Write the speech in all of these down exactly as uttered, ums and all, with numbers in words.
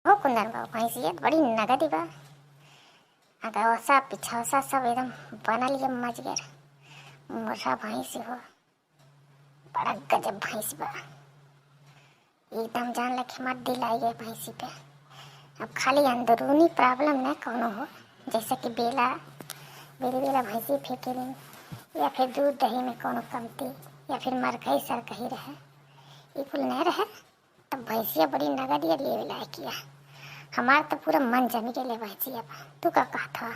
हो कुंदन बाबू, भैंसिया त बड़ी नगदी बा। अगौसा पिछौसा सब एकदम बनल ये मजगर। मोटा भैंस हो, बड़ा गजब भैंस बा। एकदम जान ले कि हमार दिल आई गए भैंसी पे। अब खाली अंदरूनी problem न कौनो हो, जैसे कि बेला, बेली बेला भैंसी फेंके दिन, या फिर दूध दही में कौनो कमती, या फिर मरकही सरकही रहे, ई कुल न रहे, तब भैंसिया बड़ी नगदिया लेवे लायक या। हमार तो पूरा मन जमी गए भैंसिया पर। तू का कहत हवा?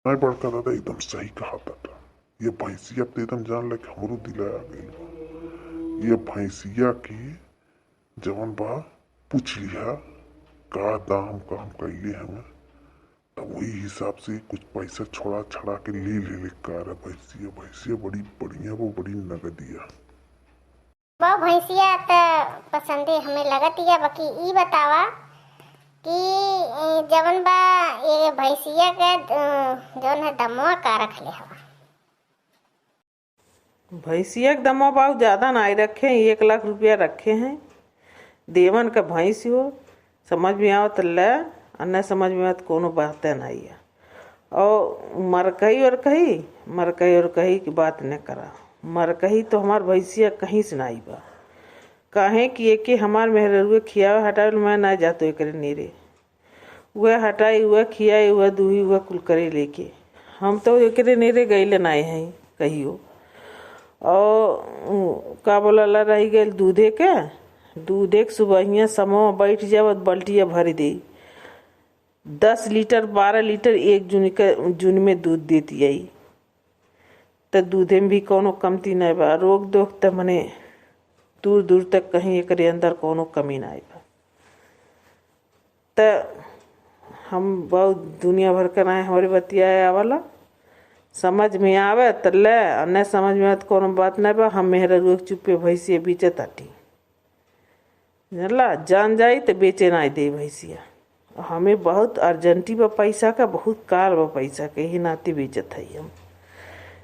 नहीं बड़का दादा, एकदम सही कहा था। ये भैंसिया पे एकदम जान ले कि हमरो दिल आ गइल बा। ये भैंसिया की जवन बा, पूछ लिहा का दाम का हम कैले हमें, तब वही हिसाब से कुछ पैसा छोड़ा छड़ा के ले ले ले का रे भैंसिया। भैंसिया बड़ी बढ़िया बा, बड़ी नगदिया। बा भैंसिया त पसंदे हमें लगत या, बाकी ई बतावा कि ए, जवन बा ये भैंसिया के अ, जवन है दमवा का रखले हवा? भैंसिया के दमवा बाबू ज्यादा नाई रखे हैं, एक लाख रुपया रखे हैं। देवन का भैंस हो, समझ में आवत ले, आ न समझ में आवत कोनो बातें नाई है। और मरकही और कही, मरकही और कही की बात न करा। मरकही तो हमार भैंसिया कहीं से नाई बा। काहे कि एके हमार मेहररुए खियावे हटावे, मैं ना जातो एकरे नेरे। वह हटाई, वह खियाई, वह दूही, वह कुल करे लेके। हम तो एकरे नेरे गइले नाई हैं कहियो। और उ, का बोला ला रही गइल दूधे के, दूधे के सुबहिया समवा बैठ जावत बल्टिया भर दे। दस लीटर, बारह लीटर एक जून के, जून में दूध देती आई। त दूधे में भी कौनो कमती नाई बा। रोग दोख त मने दूर दूर तक कहीं एकरे अंदर कौनो कमी नाई बा। त हम बहुत दुनिया भर के नाई हमरे बतियाए आवला। समझ में आवे त ले, आ न समझ में आवे त कौनो बात नाई बा। हम मेहररुए के चुप्पे भैंसिया बेचत आटी। जानला, जान जाई त बेचे नाई दे भैंसिया। हमें बहुत अर्जेंटी बा पैसा का, बहुत कार बा पैसा के, यही नाते बेचत है हम।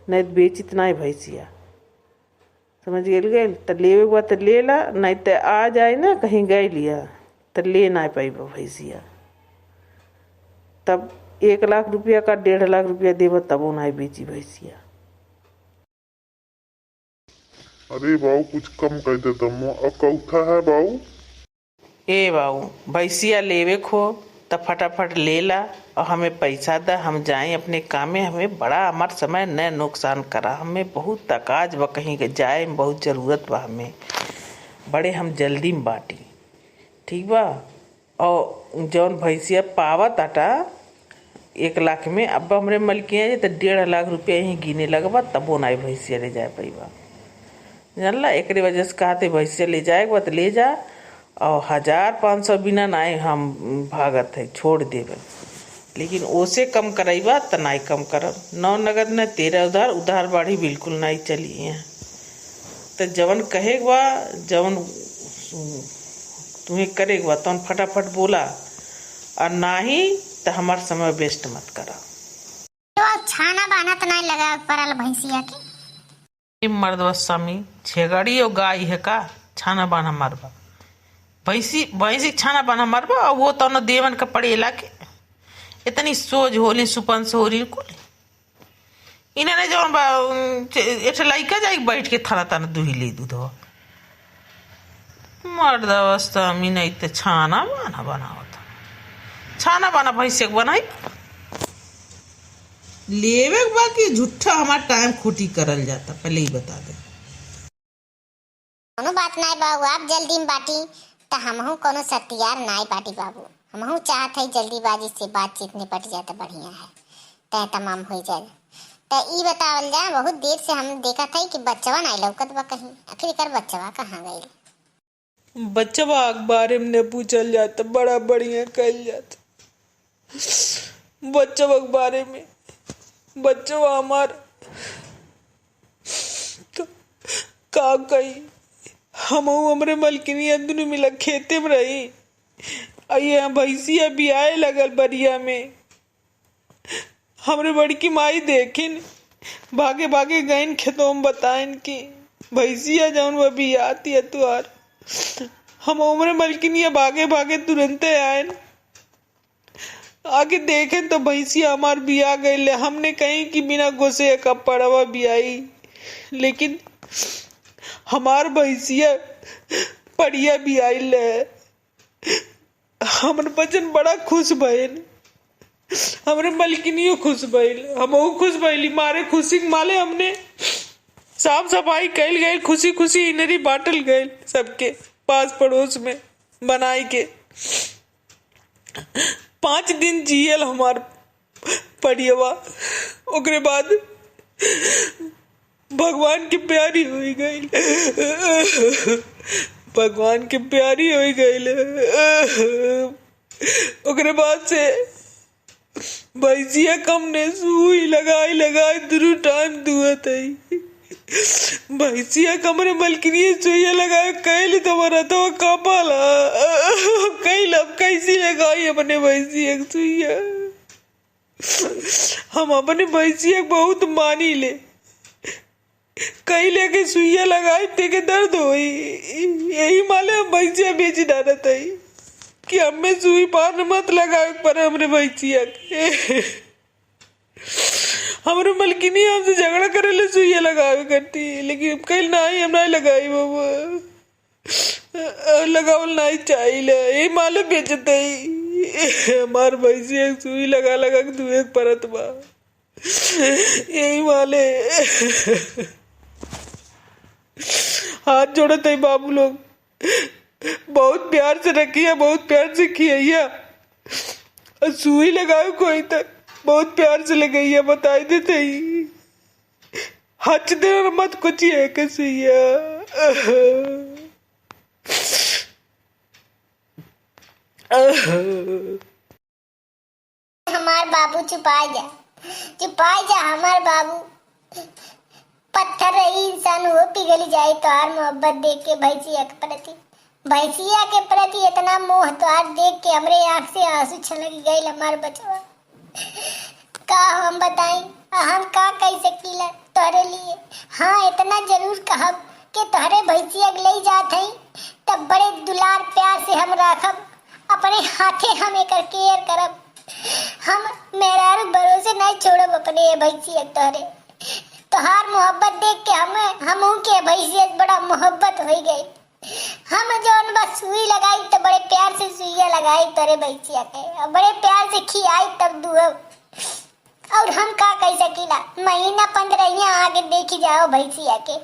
नहीं त बेचित नाई भैंसिया। समझ गेल गेल? त लेवे के बा त ले ला, नहीं त आ जाए ना कहीं गए लिया, त ले नाई पाई बा भैंसिया। तब एक लाख रुपया का डेढ़ लाख रुपया देबा तबो नाई बेची भैंसिया। अरे बाऊ, कुछ कम कर दे दमो। अ कौथा है बाऊ? ए बाऊ, भैंसिया लेवे खो त फटाफट ले ला और हमें पैसा दा, हम जाए अपने कामे। हमें बड़ा हमार समय न नुकसान करा, हमें बहुत तकाज बा, कहीं के जाए में बहुत जरूरत बा हमें, बड़े हम जल्दी में बाटी। ठीक बा? और जौन भैंसिया पावत आटा एक लाख में, अब हमरे मलकिया जे त डेढ़ लाख रुपया यहीं गिने लगबा, तबो नाई भैंसिया ले जाए पइबा। जानला, एकरे वजह से कहते भैंसिया ले जाए के बा त ले जा, और हजार पाँच सौ बिना नाई हम भागत है, छोड़ देबे। लेकिन ओसे कम करइबा त नाई कम करब। नौ नगद न तेरह उधार, उधार बाढ़ी बिल्कुल नाई चली यहाँ। त जवन कहे के बा, जवन तुम्हें करे के बा, तवन फटाफट बोला, और नाही त हमार समय waste मत करा। तो छाना बाना त नाई लगा पड़ल भैंसिया के। ए मर्दवा स्वामी, छेगड़ी और गाय है का? छाना बाना मरबा। भैंसी, भैंसी छाना बाना मरबा, और वो तौनो देवन का पड़ेला के। इतनी सोझ होली, सुपन से होली कुल। इन्हें जौन बा, उम, चे-, एक ठे लइका जाई बैठ के थाना ताना दुही ले दूधवा। मर्दवा स्वामी नहीं त छाना बाना बनावत। छाना बाना भैंसिया के बनाई। लेवे के बा कि झूठा हमार time खोटी करल जाता, पहले ही बता दे। कौनो बात नाय बाबू, आप जल्दी में बाटी त हमहू कौनो सत्यार नाय बाटी बाबू। हमहू चाहत हई जल्दीबाजी से बातचीत निपट जाए त बढ़िया है, तय तमाम हो जाए। त ई बतावल जा, बहुत देर से हम देखत हई कि बच्चवा नाय लौकत बा कहीं, आखिर एकर बच्चवा कहाँ गइल? बच्चवा के बारे में न पूछल जात, बड़ा बढ़िया कइल जात। बच्चवा के बारे में, बच्चवा हमार क-, का कही, हमहू हमरे मलकिनिया दुनू मिला खेते में रही। आ ये भैंसिया बियाए लगल बरिया में। हमरे बड़की माई देखिन, भागे भागे गइन खेतों में बताइन कि भैंसिया जौन बा बियात या तुहार। हम हमरे मलकिनिया भागे भागे तुरंते आएन। आके देखेन तो भैंसिया हमार बिया गइल है। हमने कहीं कि बिना गोसे का पड़वा बियाई, लेकिन हमार भैंसिया पड़िया बियाइल है। हमन बचन बड़ा खुश भइल, हमरे मलकिनियो खुश भइल, हमहू खुश भइली। मारे खुशी के माले हमने साफ सफाई कइल गइल, खुशी खुशी इनरी बांटल गइल सबके, पास पड़ोस में बनाई के। पाँच दिन जियल हमार पड़ियवा, ओकरे बाद भगवान के प्यारी होई गइल, भगवान के प्यारी होई गइल। ओकरे बाद से भैंसिया कम ने सुई लगाई लगाई दुनू टाइम दुहत हई। भैंसिया कमरे मलकिनिया सुइया लगाए कैल तो हमारा तो कांपला। कैल अब कैसी लगाई अपने भैंसिया के सुइया? हम अपने भैंसिया के बहुत मानी ले। कहीं लेके सुइया लगाई, तेके दर्द होई। यही माले हम भैंसिया बेच डारत हई कि हमें सुई पान मत लगावे के पड़े हमरे भैंसिया के। हमरे मलकिनी हमसे झगड़ा करे ले सुइया लगावे करती, लेकिन कहीं नाही, हम नाही लगाई बाबा। अ, लगावल नाही चाहिए, यही माले बेचत हई। हमार भैंसिया के सुई लगा लगा के दुए के परत बा। यही माले हाथ जोड़त हई बाबू लोग, बहुत प्यार से रखिया, बहुत प्यार से खियैया। और सुई लगावे कोई तो बहुत प्यार से लगैया, बताई देत हई। हच देर मत कुछ है के सुइया। हमार बाबू चुपाई जा, चुपाई जा हमार बाबू। पत्थर रही इंसान हो पिघल जाए तोहार मोहब्बत देख के भैंसिया के प्रति, भैंसिया के प्रति इतना मोह तोहार देख के हमरे आँख से आंसू छलक गइल हमार बचवा। का हम बताई, हम का कह सकीला तोहरे लिए? हाँ, इतना जरूर कहब कि तोहरे भैंसिया के ले जात हई, तब बड़े दुलार प्यार से हम राखब, अपने हाथे हम एकर केयर करब। हम मेहरारू भरोसे नहीं छोड़ब अपने ये भैंसिया के तोहरे। तोहार मोहब्बत देख के हमें, हमहू के भैंसिया से बड़ा मोहब्बत हो गई। हम जौन बा सुई लगाई तो बड़े प्यार से सुइया लगाई तोरे भैंसिया के, और बड़े प्यार से खियाई तब दुहब। और हम का कह सकीला, महीना पंद्रहिया आगे देखी जाओ भैंसिया के,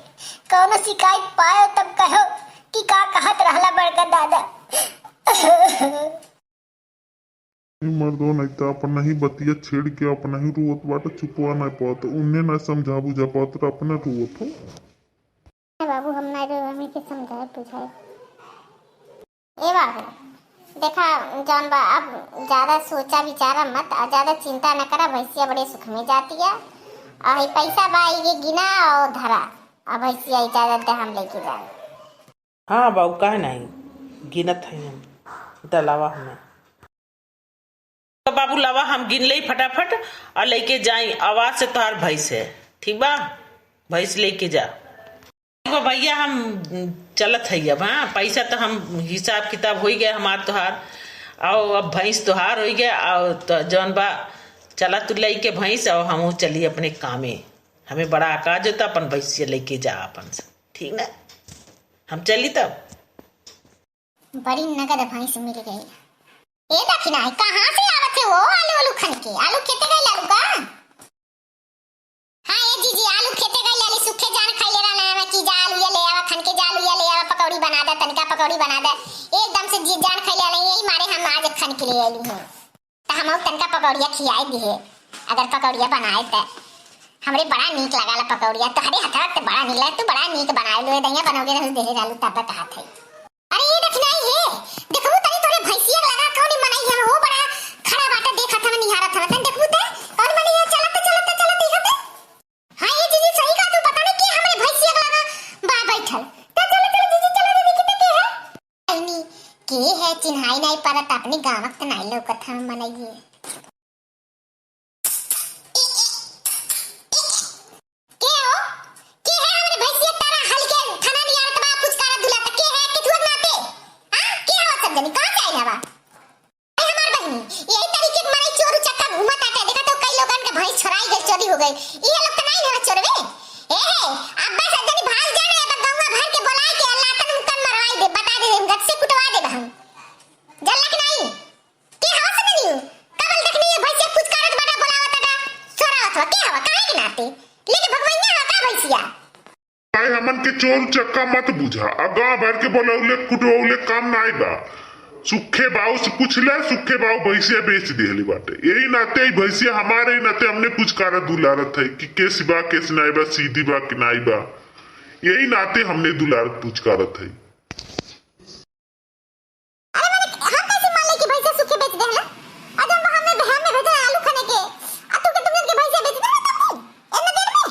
कौनो शिकायत पायो तब कहो कि का कहत रहला बड़का दादा। ई मर्दवा नहीं तो अपना ही बतिया छेड़ के अपना ही रोवत बाटे, चुपवा नहीं पावत, उन्हें नहीं समझा बुझा पावत, तो अपने रोवत हो। ए बाबू, हम नहीं रो, हमें के समझाए बुझाए। ए बाबू, देखा जौन बा, अब ज्यादा सोचा विचारा मत और ज्यादा चिंता न करा, भैंसिया बड़े सुख में जाती है। और ये पैसा बा, ये गिना और धरा, और भैंसिया इजाजत दे, हम लेके जाए। हाँ बाबू, काहे नहीं, गिनत है हम, इतना लावा हमें। तो बाबू लावा, हम गिन लेई फटाफट और लेके जाई। आवाज से तोहार भैंस है, ठीक बा? भैंस लेके जा। ठीक बा भैया, हम चलत है अब। हाँ, पैसा तो हम हिसाब किताब हो ही गया हमार तोहार, और अब भैंस तोहार हो गया, और तो जौन बा, चला तू लेके भैंस, और हम चली अपने कामे। हमें बड़ा आकाज होता, अपन भैंसिया लेके जा अपन से, ठीक ना? हम चली तब। बड़ी नगद भैंस मिल गई। ए दखिनाई, कहाँ से आवत है वो आलू, आलू खन के? आलू खेते गई आलू का? हाँ, ए जीजी, आलू खेते गई आलू सूखे जान खाई ले रहा ना, मैं की जा आलू ये ले आवा, खन के जा आलू ये ले आवा, पकौड़ी बना दे, तनिका पकौड़ी बना दे। एकदम से जी जान खाई ले रही, यही मारे हम आज खन के ले आलू हैं। तो हम तनका पकौड़िया खियाई दिहे, अगर पकौड़िया बनाए त। हमरे बड़ा नीक लगाला पकौड़िया, तोहरे हथवा के बड़ा नीक लगे, तू बड़ा नीक बनाए लो, दहिया बनोगे नहीं देहे रहलू तब कहा थे। अरे ये देख नहीं है, देखबू तनी तोरे भैंसिया के लगा कौन मनई है, वो बड़ा खड़ा बाटे, देखत हमें निहारत हमें, तन देखबू ते कौन मनई है, चलत चलत चलत देखत। हाँ ये जीजी सही कहा तू, पता नहीं के हमरे भैंसिया के लगा बा बैठल। तो चलो चलो जीजी चलो देखी तो के है। आईनी, के है चिन्हाई नहीं परत, अपने गाँव के नहीं लौकत हम मनइये। के हो? के है हमरे भैंसिया तारा हल के थाना नियारत बा, पुचकारा दुलात? के है? किथुआ नाते? आ? यही तरीके के मारे चोर उचक्का घूमत आटे। देखा तो कई लोगन के भैंस छोराई गई, चोरी हो गई। इहे लोग तो नहीं ना चोरवे। ए हे, अब्बा से जनी भाग जाने, अब गौवा भर के बोलाए के लातन उतन मरवाई दे, बता दे, गट से कुटवा दे हम। जल्ला के नहीं। के हवा से नहीं? कबल देखनी है भैंसिया पुचकारत बड़ा बोलावत बड़ा। छोरावत हो, के हवा, काहे के नाते? लेके भगवैया हवा का भैंसिया? भाई, हमन के चोर चक्का मत बुझा। आ गाँव भर के बोलौले कुटवौले काम नाई बा। सुखे बाऊ से पूछ ले, सुखे बाऊ भैंसिया बेच देहले बाटे। यही नाते ई भैंसिया हमारे ही नाते हमने पुचकारत दुलारत है कि केस बा, केस नाई बा, सीधी बा कि नाई बा। यही नाते हमने दुलारत पुचकारत है। अरे माने, हम कैसे मान ले कि भैंसिया सुखे बेच देहला? आ जब हमें, हमें भेजना आलू खाने के, आ तू के तुम के भैंसिया बेच देहला तब नहीं? इतना देर में?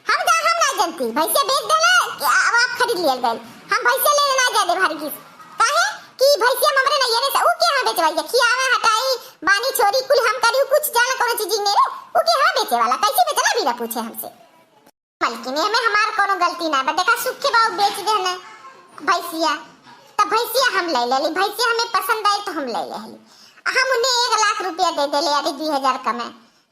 हम जा, हम ना जानती। भैंसिया बेच देहला कि अब आप खरीद लियल गइल। हम भैंसिया लेने ना जाए देब हरगिज। काहे कि भैंसिया हमरे नहीं है रे, उ के यहाँ बेचवाई है? खियावे, हटाई, बानी, छोरी, कुल हम करी, कुछ जान कोनो चीज नहीं रे। उ के यहाँ बेचे वाला? कैसे बेचला बिना पूछे हमसे? मलकिन, एमे हमार कोनो गलती ना बा। देखा, सुखे बाऊ बेच देहने भैंसिया, तब भैंसिया हम ले लेली। भैंसिया हमें पसंद आई तो हम ले लेली। हम उन्हें एक लाख रुपया दे देले, अरे, दुई हजार कमे।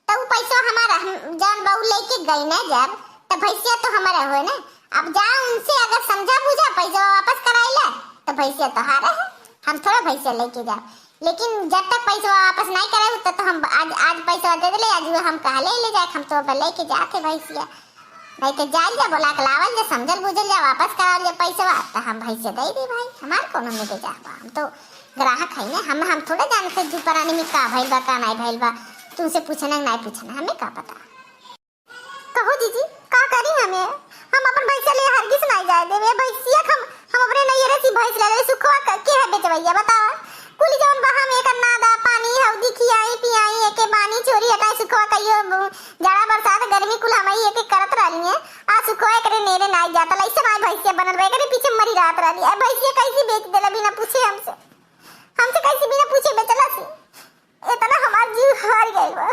तो उ पैसा हमारा, हम, जौन बाऊ लेके गई ना जब, तो भैंसिया तो हमारा होए ना। अब जा उनसे अगर समझा बुझा पैसा वापस कराइला, तो भैंसिया तो हारे है। हम थोड़ा भैंसिया लेके जाब। लेकिन जब तक पैसा वापस नहीं करे, तब तो हम आज, आज पैसा दे देले, आज वो हम कहा ले, ले जाए, हम तो अब लेके जाते भैंसिया। नहीं तो जाइल जा, बोला के लावल जा, समझल बुझल जा, वापस करावल जा पैसा, तो हम भैंसिया दे दी भाई, हमार कोनो में दे जा बा। हम तो ग्राहक है ना, हम, हम थोड़े जानते दू प्राणी में का भइल बा, का नहीं भइल बा, तुमसे पूछना, नहीं पूछना, हमें का पता। कहो जीजी, का करी हमें? हम अपन भैंसिया ले हरगिज नाई जाए देबे। भैंसिया हम, हम अपने नैहरे से भैंस ले ले, सुखवा क-, के है बेचवैया, बताओ? कुल जौन बा हम एकर नादा, पानी, हौदी, खियाई, पियाई, एके बानी, छोरी, हटाई, सुखवा कहियो, ब-, जाड़ा, बरसात, गर्मी, कुल हमही एके करत रहली हैं। आ सुखवा एकरे नेरे नाई जाता, ऐसे नाई भैंसिया बनल बा, एकरे पीछे मरी रहत रहली। आ भैंसिया कैसे बेच देला बिना पूछे हमसे? हमसे कैसे बिना पूछे बेचला से? इतना हमार जीव हार गइल बा।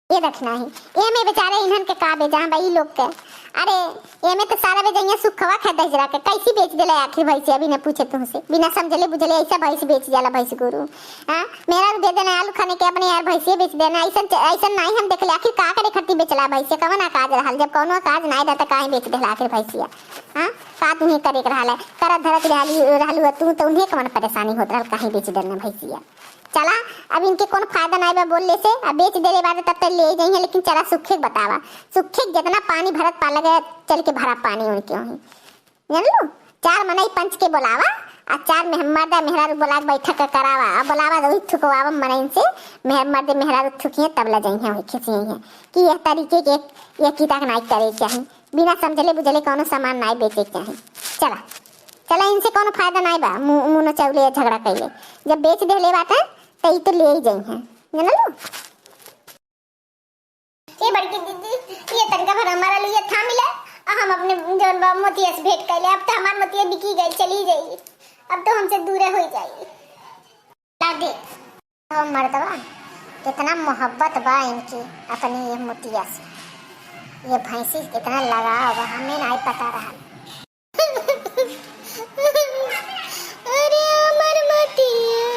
ये देखना ही, एमे बेचारे इन्हन के का बेजा बा ई लोग के। अरे, एमे तो सारा बेजइया सुखवा खा दहिजरा के, कैसी बेच देले आखिर भैंसिया बिना पूछे तुमसे, बिना समझले बुझले ऐसा भैंस बेच जाला भैंस गुरु। हाँ, मेहरारू दे देना आलू खाने के अपने यार भैंसिया बेच देना, ऐसन च-, ऐसन नाई हम देखले। आखिर का करे खातिर बेचला भैंसिया, कवन काज रहल, जब कौनो काज नाई रहता काहे बेच देला आखिर भैंसिया? हाँ, का तुम्हें करे के रहल है, करत धरत रहली, रहलू तू तो उन्हें कवन परेशानी होत रहल, काहे बेच देना भैंसिया? चला, अब इनके कौन फायदा नाई बा बोलले से, अब बेच देले बाटे तब तो ले जइहे, लेकिन चला सुखे के बतावा, सुखे के जितना पानी भरत पा लगे, चल के भरा पानी उनके वहीं, जानलू? चार मनई पंच के बोलावा, आ चार मेह-, मर्दा मेहरारू बोला के बैठक करावा, आ बोलावा वही थुकवावा मनइन से, मेहर-, मर्दे मेहरारू थुकिए तब ले जइहे, वही खिसिए हैं कि यह तरीके के, यह किता के नाई करे के चाही। बिना समझले बुझले कौनो सामान नाई बेचे के चाही। चला, चला, इनसे कौनो फायदा नाई बा, मु-, मुनो चौले झगड़ा कैले। जब बेच देले बाटे, त ई तो ले ही जइहे, जानलू? ए बड़की दीदी, ये तनका भर हमारा लिए था मिले, आ हम अपने जौन बा मोतिया से भेंट कैले। अब तो हमार मोतिया बिकी गई, चली जाई, अब तो हमसे दूरे हो जाई। ला दे। ओ मर्दवा, कितना मोहब्बत बा इनकी अपनी ये मोतिया से। ये भैंसी कितना लगाव बा, हमें नाई पता रहल। अरे हमर मोतिया,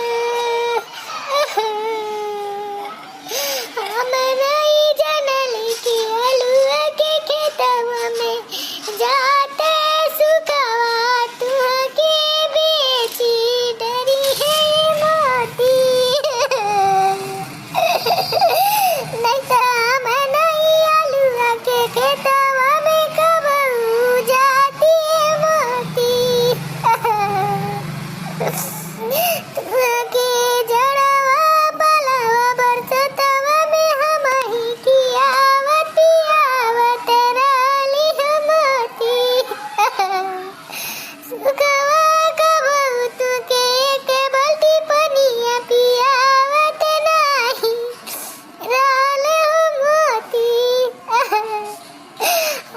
हम नाई जानल कि अलुआ के खेतवा में जाते सुखवा तुहके बेची डरी है मोती। नहीं तो हम नहीं अलुआ के खेतवा में कबहू जाती मोती। तुहके जड़वा पलवा बरसतवा में हमही खियावत पियावत रहली हम मोती। सुखवा कबहू तुके के बाल्टी पनिया पियावत नाही रहल हो मोती।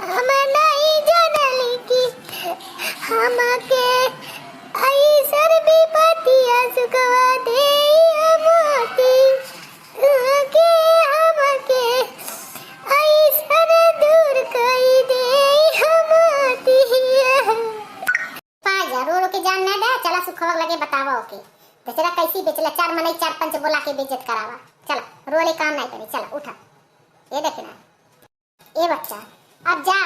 हम नाही जानल कि हमके ऐसन विपतिया सुखवा दे मोती। के हमके ऐसन दूर कई दे हम दिया। पा जा, रो रो के जान ना दे, चला सुखवा लगे बतावा ओके। बेचला कैसी बेचला, चार मनई चार पंच बोला के बेइज्जत करावा। चला, रोले काम नहीं करी, चला उठा। ये देखे ना, ए बच्चा, अब जा,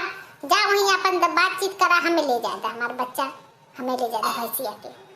जा वहीं अपन द-, बातचीत करा, हमें ले जाए दा, हमार बच्चा, हमें ले जाए दा भैंसिया के।